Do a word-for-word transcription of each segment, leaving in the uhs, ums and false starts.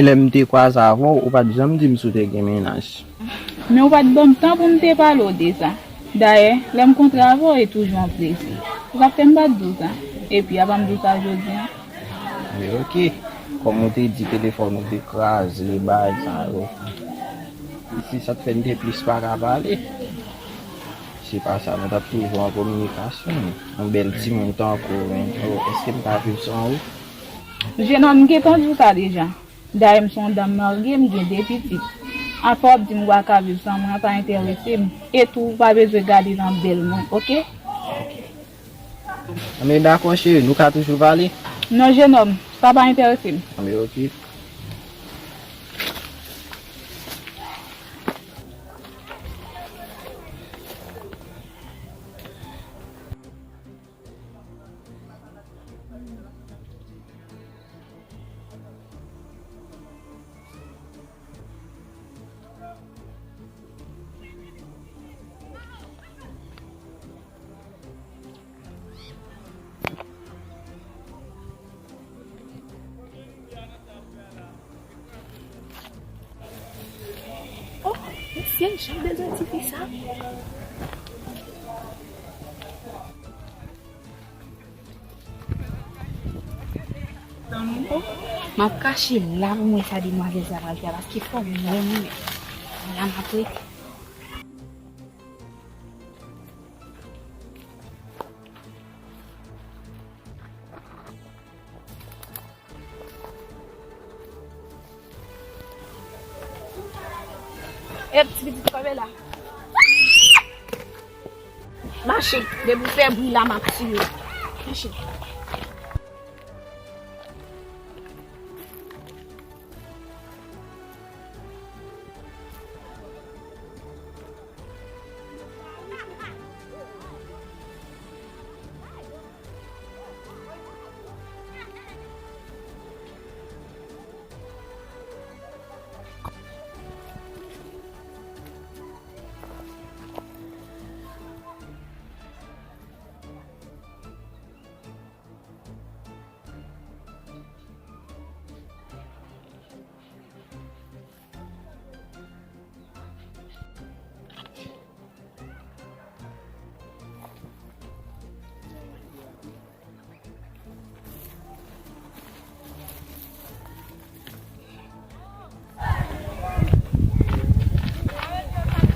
Lè m te kwaze avè w, ou pa t janm di m si w te gen mennaj. Men ou pa t ban m tan pou m te pale w de sa. Dayè, lè m kontre avè w, e toujou yon plezi. Ou pa t fè m pa t di w sa. Epi, apa m di w sa jodi a? Men oke. Kòm ou te di telefòn ou te kraze, bagay sa yo. Se sa k fè n te plis pa ka pale. Se pa sa, nou t ap toujou an kominikasyon. Yon bèl timoun tankou w, men, oh, èske m ka viv san ou? Jenòm, m gentan di w sa deja. Dayè, m se yon dam marye, m gen de pitit. Afè w ap di m ou pa ka viv san mwen an pa enterese m. E tou, ou pa bezwen gade nan bèl mwen, oke? Anben, dakò, cheri, nou ka toujou pale? Non, jenòm, sa pa enterese m. Anben, oke. Oh, men syèl, jan m bezwen tifi sa. Oh, m ap kache la pou m wè sa demwazèl sa pral fè a, paske fò m wè mwen menm. La m ap rete. Ep, ti pitit, kanpe la. Mache, depi w fè bri la, m ap tiye w. Mache.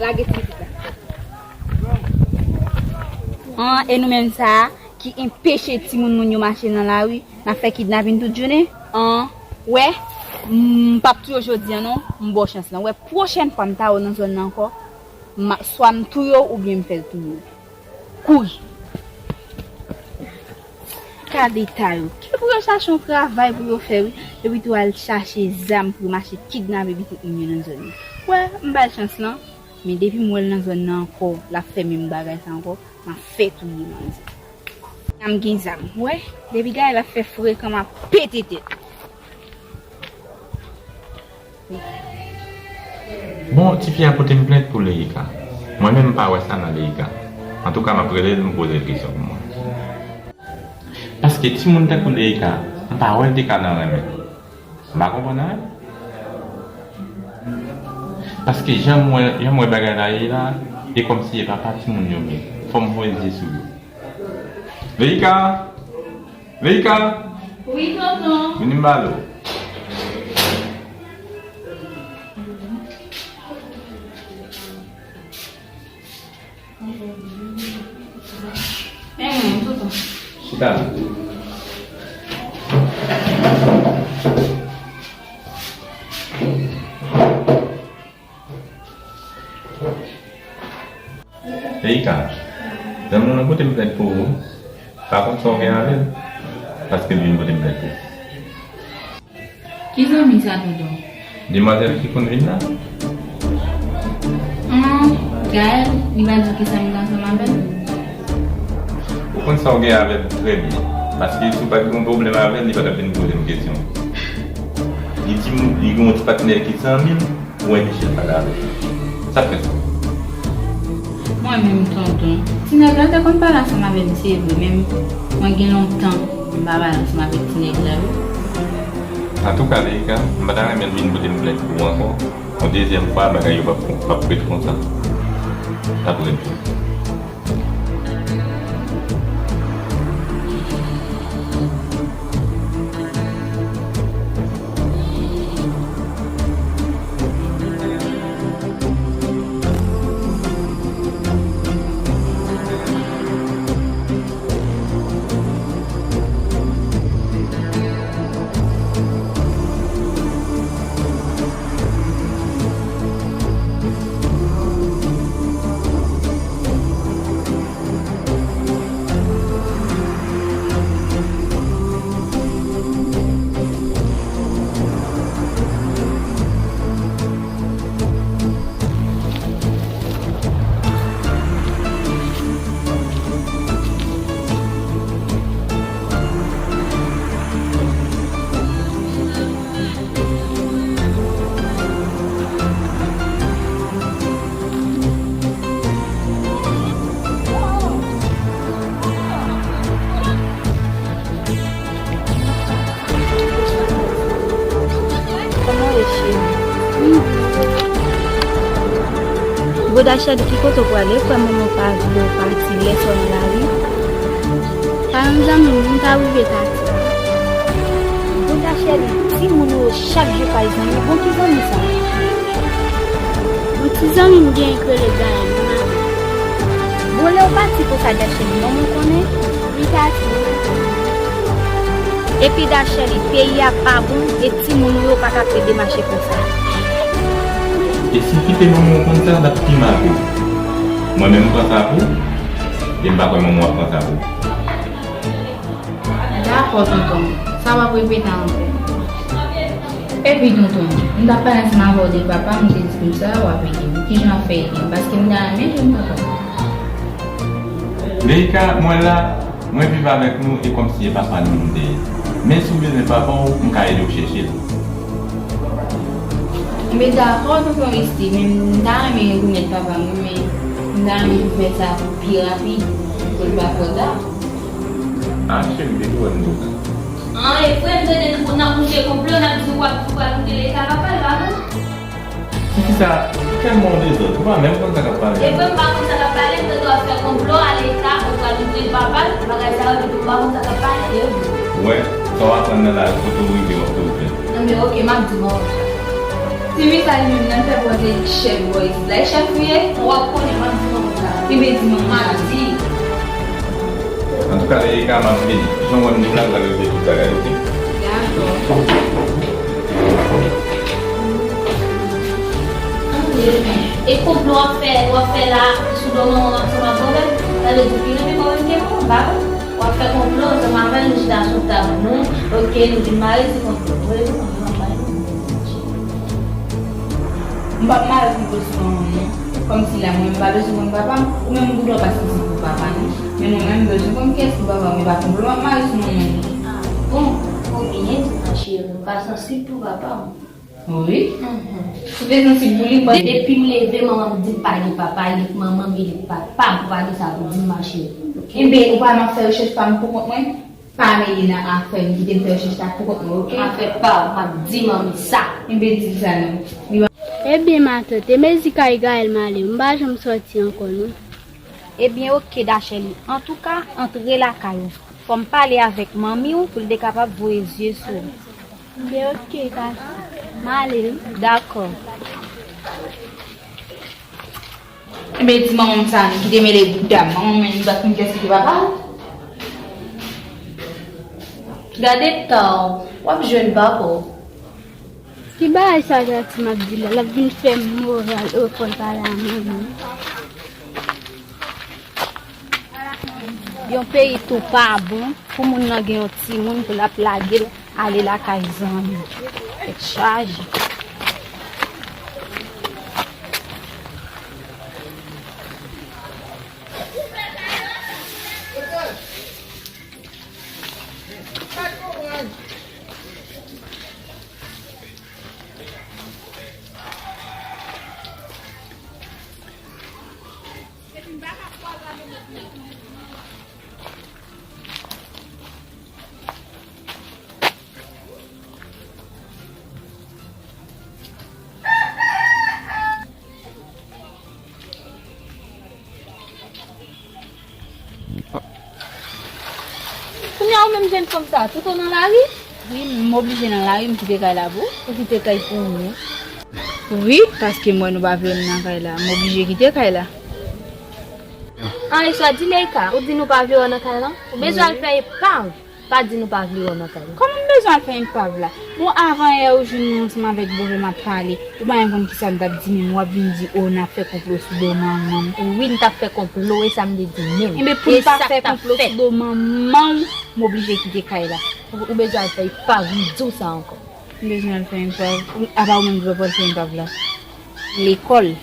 Lage ti pitit la. An, e nou menm sa a ki enpeche timoun moun yo mache nan lari, n ap fè kidnapin tout jounen? An, wè, m p ap touye w jodi a non, m ba w chans lan. Wè, pwochèn fwa m ta wè w nan zòn nan ankò, m a, swa m touye w oubyen m fè l touye w. Kouri! Gade ta yo. Ki pou yo chache yon travay pou yo fè, wi. Epi tou al chache zam pou yo mache kidnape pitit moun yo nan zòn nan. Wè, m ba l chans lan. Men depi m wè l nan zòn nan ankò, l ap fè menm bagay sa ankò, m ap fè touye manzè. Sa m gen zam, wè. Depi gade l ap fè frekan, m ap pete tèt. Bon, tifi a pote m plent pou Leika. Mwen menm m pa wè sa nan Leika. Antouka, m ap rele l, m poze l kesyon pou m wè. Paske timoun tankou Leika, m pa wè l te ka nan renmen. M pa konprann anyen. Paske jan m wè, jan m wè bagay la ye la, e kòmsi e papa timoun yo m ye. Fò m voye zye sou yo. Leika! Leika! Wi, tonton. Vini m pale w. Men mwen, tonton. Chita la. Leika, zanmi w lan pote m plent pou ou. Pa konn sa w gen avè l, paske l vin pote m plent pou ou. Ki zanmi sa, tonton? Demwazèl ki konn vin la. An, Gaël, li pa di w kisa m gen ansanm avè l? Ou konn sa w gen avè l trè byen, paske si w pa t gen yon pwoblèm avè l, li pa t ap vin poze m kesyon. Li di m li gen yon ti patnè ki zanmi l, ou wè Michel pale avè l. Sa k fè sa? Mwen menm, tonton. Ti nèg la te konn pale ansanm avè m, se vre, men mwen gen lontan m pa pale ansanm avèk ti nèg la, wi. Antouka, Leïka, m pa ta renmen l vin pote m plent pou ou ankò. Yon dezyèm fwa, bagay yo p ap, p ap ret konsa. L ap ret vre. Kòman w ye, cheri? Bouda cheri, ki kote w prale? Kwè manman w pa vle w pati lè sa w nan lari. Pa yon zanmi m, m ta rive pati. Bouda cheri, timoun ou yo chak jou pa zanmi. Bon, ki zanmi sa? Yon ti zanmi m genyen k rele Gaël, m mare. Bon, lè w pati konsa, Dachèli, manman w konnen? Li pati. Epi Dachèli, peyi a pa bon, e timoun ou yo pa ka plede mache konsa. E si w kite manman w konn sa, l ap pi mal pou ou. Mwen menm, m pran sa pou ou, e m pa kwè manman w ap pran sa pou ou. Dakò, tonton. Sa p ap repete ankò. Epi, tonton, m t ap pale ansanm avè w de papa m, m te di konsa, w ap ede m. Kijan w ap fè ede m? Paske m ta renmen jwenn papa m. Leïka, mwen la, mwen viv avèk nou, e kòmsi e papa nou m te ye. Men si w bezwen papa w, m ka ede w chèche l. Enben, dakò, tonton Risti, men m ta renmen rekonèt papa m, wi, men m ta renmen pou fè sa pi rapid, pou l pa twò ta. Ah, cheri, depi w wè m di w sa. Ah, e vre, m tande n ap monte konplo, n ap di w ap, w ap monte Leïka papa l, pa vre? Poukisa? Tèlman w dezòd, ou pa menm konn sa k ap pale. E vre, m pa konn sa k ap pale, m tande w ap fè konplo a Leïka, ou pral monte l papa l, bagay sa yo, depi m pa konn sa k ap pale, e vre. Wè, sa w aprann nan lari, kote w rive, w ap toujou fè. Non, men oke, m ap di w. Ti mesaj menm nan fè pran de chèf bòy la. E chèf ou ye? W ap konnen, m ap di manman sa. Ebyen, di manman sa. M ap di. Antouka, Leïka, m ap vini. Jan w wè m vin la, m pral regle tout bagay, oke? Dakò. E konplo w ap fè, w ap fè la, sou do manman w ansanm ak granmè m? Sa vle di w pi renmen granmè m ke manman m, pa vre? W ap fè konplo ansanm avè l, nou chita sou tab, nou, oke, nou vin mare ti konplo. Voye nou konplo, m ap bay nou. M p ap mare konplo sou manman m, non. Kòmsi la, mwen, m pa bezwen konn papa m, ou menm ou gen dwa pa santi pou papa nou. Men mwen menm, m bezwen konn kiyès ki papa m, e pa konplo m ap mare sou manman m. Ah, bon, ou byen di, ma chérie, m pa sansib pou papa m. Wi. Mhm. Ou te sansib pou li, pa vre? Depi m leve, manman m di m pa gen papa, li k manman m, e li k papa m, ou pa gen sa pou di m, ma chérie. Oke? Enben, ou pa nan fè rechèch pa m pou kont mwen? Pa mele nan afè m, kite m fè rechèch la pou kont mwen, oke? Afè pa w, m ap di manmi sa. Enben, di l sa non. Li pa... Ebyen, matant, e mezi kay Gaël m ale, m pa janm sòti ankò, non. Ebyen, oke, Dachèli. Antouka, antre lakay ou. Fò m pale avèk manmi w pou l te kapab voye zye sou ou. Ebyen, oke, tati. M ale, wi. Dakò. Ebyen, di manman m sa, non, ki te mele bouda m. Manman m, li pa t konn kiyès ki te papa l. Gade tan w, w ap jwenn papa w. Ki bagay sa, tati, m ap di la? L ap vin fè m moral, o, fò l pale a manman m. Yon peyi tou pa bon, pou moun nan gen yon timoun, pou l ap lage l ale lakay zanmi. Tèt chaje. Kounye a ou menm jèn fanm sa, tout ou nan lari? Wi, m oblije nan lari, m kite kay la pou ou. Ou kite kay pou ou? Wi, paske m wè nou pa vle m nan kay la, m oblije kite kay la. An, e sa di Leika, ou di nou pa vle wè w nan kay lan? Ou bezwen al fè epav, pa di nou pa vle wè w nan kay lan. Kòman m bezwen al fè epav la? Bon, avan yè ou jwenn mwen ansanm avèk Bove m ap pale. Ou pa menm konn kisa m t ap di menm, w ap vin di, o, n ap fè konplo sou do manman m. Wi, n t ap fè konplo, e sa m te di menm. Enben, pou n pa fè konplo sou do manman w, m oblije kite kay la. Ou, ou bezwen al fè epav, m di w sa ankò. M bezwen al fè epav. Apa ou menm ki pa pral fè epav la? Lekòl.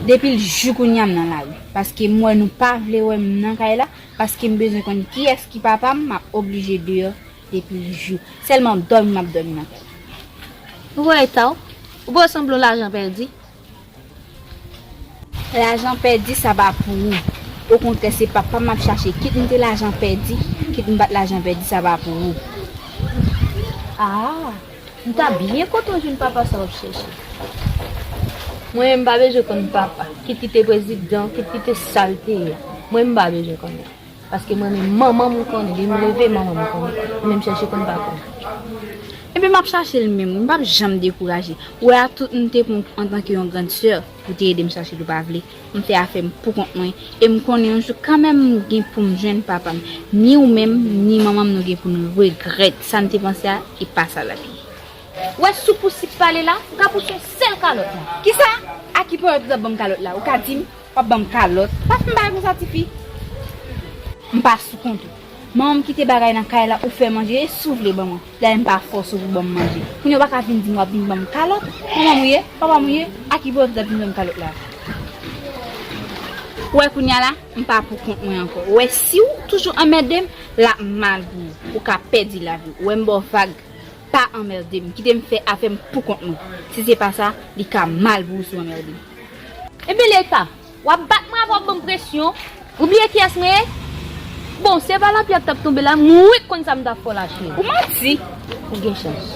Depi l jou kounye a m nan lari. Paske m wè nou pa vle wè m nan kay la. Paske m bezwen konn kiyès ki papa m, m ap oblije deyò depi l jou. Sèlman dòmi m ap dòmi nan kay la. Ou wè eta w? Ou pa sanble yon lajan pèdi? Lajan pèdi, sa pa pou ou. Okontrè, se papa m ap chache. Kit m te lajan pèdi, kit m pa t lajan pèdi, sa pa pou ou. Ah, m ta byen kontan jwenn papa sa w ap chèche. Mwen, m pa bezwen konn papa. Kit li te prezidan, kit li te sa l te ye. Mwen, m pa bezwen konnen. Paske mwen menm, manman m konnen, depi m leve, manman m konnen. Mwen menm chèche konn pa konnen. Enben, m ap chache l menm, wi, m p ap janm dekouraje. Ou wè a tout m te pran antanke yon grann sè pou te ede m chache l, ou pa vle. M fè afè m pou kont mwen. E m konnen yon jou kanmenm m gen pou m jwenn papa m. Ni ou menm, ni manman m nou gen pou nou regrèt. Sa n te panse a, e pa sa l ap ye. Ou wè si w pouse pale la, m ka pouse yon sèl kalòt la. Kisa? A ki pwen w t ap ban m kalòt la? Ou ka di m? W ap ban m kalòt. Pa fè m bagay konsa, tifi. M pa sou kont ou. Manman m kite bagay nan kay la, ou fè manje, e si w vle ban mwen. Dayè m pa fòse w pou ban m manje. Kounye a w pa ka vin di m w ap vin ban m kalòt. Manman m ou ye? Papa m ou ye? A ki pwen w t ap vin ban m kalòt la? Ou wè kounye a la, m pa pou kont mwen ankò. Ou wè si w toujou anmède m, l ap mal pou ou. Ou ka pèdi lavi w. Ou wè m ba w vag. Pa anmède m, kite m fè afè m pou kont mwen. Si se pa sa, li ka mal pou ou si w anmède m. Enben Leika, w ap bat mwen avè w ap ban m presyon. Ou bliye kiyès mwen ye? Bon, se pa lapli a k t ap tonbe la, m wi k konn sa m t ap fè w la, cheri. Ou manti! Ou gen chans.